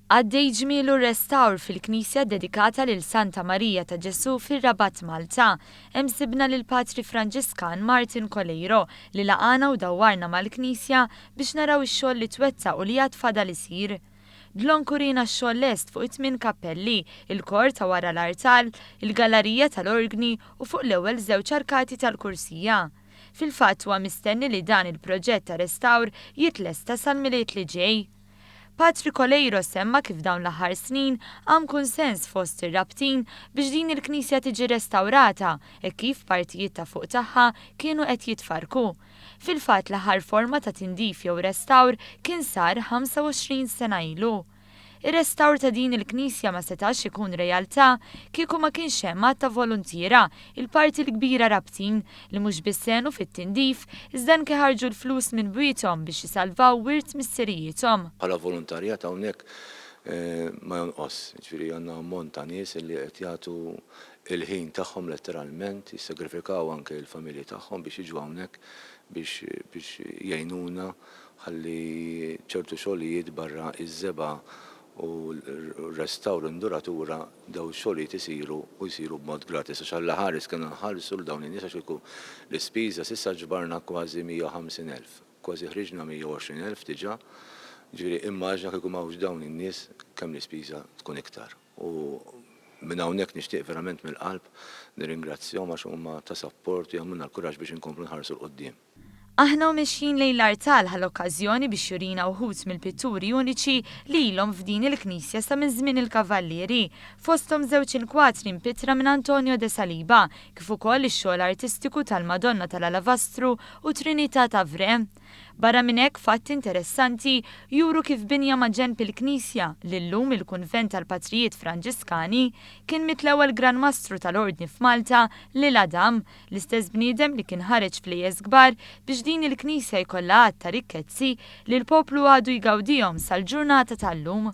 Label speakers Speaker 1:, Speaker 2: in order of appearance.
Speaker 1: Għaddej ġmielu r-restawr fil-knisja ddedikata lil Santa Marija ta' Ġesù fir-Rabat Malta. Hemm sibna lil Patri Franġiskan Martin Coleiro li laqagħna u dawwarna mal-knisja biex naraw ix-xogħol li twettaq u li għad fadal isir. Dlonk uriena x-xogħol lest fuq it-tmien kappelli, il-kor ta' wara l-artal, il-gallarija tal-orgni u fuq l-ewwel żewġ arkati tal-kursija. Fil-fatt huwa mistenni li dan il-proġett ta' restawr jitlesta sal-Milied li ġej. Patri Coleiro semma kif dawn l-aħħar snin qam kunsens fost ir-Rabtin biex din il-knisja tiġi restawrata hekk kif partijiet ta' fuq tagħha kienu qed jitfarrku. Fil-fatt l-aħħar forma ta' tindif jew restawr kien sar 25 sena ilu. Ir-restawr ta' din il-knisja ma setax ikun realtà kieku ma kienx hemm għadd ta' voluntiera, il-parti l-kbira Rabtin, li mhux biss għenu fit-tindif, iżda anke ħarġu l-flus minn bwiethom biex isalvaw wirt missirijiethom.
Speaker 2: Bħala volontarjat hawnhekk ma jonqos, jiġifieri għandna ammont ta' nies li qed jagħtu l-ħin tagħhom letteralment, jissagrifikaw anke l-familji tagħhom biex jiġu hawnhekk biex biex jgħinuna ħalli ċertu xogħlijiet barra ż-żebgħa u r-restawr u nduratura dawn ix-xogħlijiet isiru u jsiru b'mod gratis għax Alla ħares kellna nħallsu 'l dawn in-nies għax kieku l-ispiża s'issa ġbarna kważi 150,000, kważi ħriġna 120,000 diġà, jiġifieri immaġina kieku m'hawnx dawn in-nies kemm l-ispiża tkun iktar. U minn hawnhekk nixtieq verament mill-qalb nirringrazzjahom għax huma ta' sapport u jagħmlulna l-kuraġġ biex inkomplu nħarsu 'l quddiem.
Speaker 1: Aħna u mixjin lejn l-artal ħa l-okkażjoni biex jurina wħud mill-pitturi uniċi li ilhom f'din il-knisja sa minn żmien il-Kavallieri, fosthom żewġ inkwatri mpittra minn Antonio de Saliba, kif ukoll ix-xogħol artistiku tal-Madonna tal-Alavastru u Trinità ta' Vre. Barra minn hekk fatti interessanti juru kif binja maġenb il-knisja, li llum il-kunvent tal-Patrijiet Franġiskani, kien miet l-ewwel Gran Mastru tal-Ordni f'Malta, L'Isle Adam, L-istess bniedem li kien ħareġ flejjes kbar biex din il-knisja jkollha għadd ta' rikkezzi li l-poplu għadu jgawdihom sal-ġurnata tal-lum.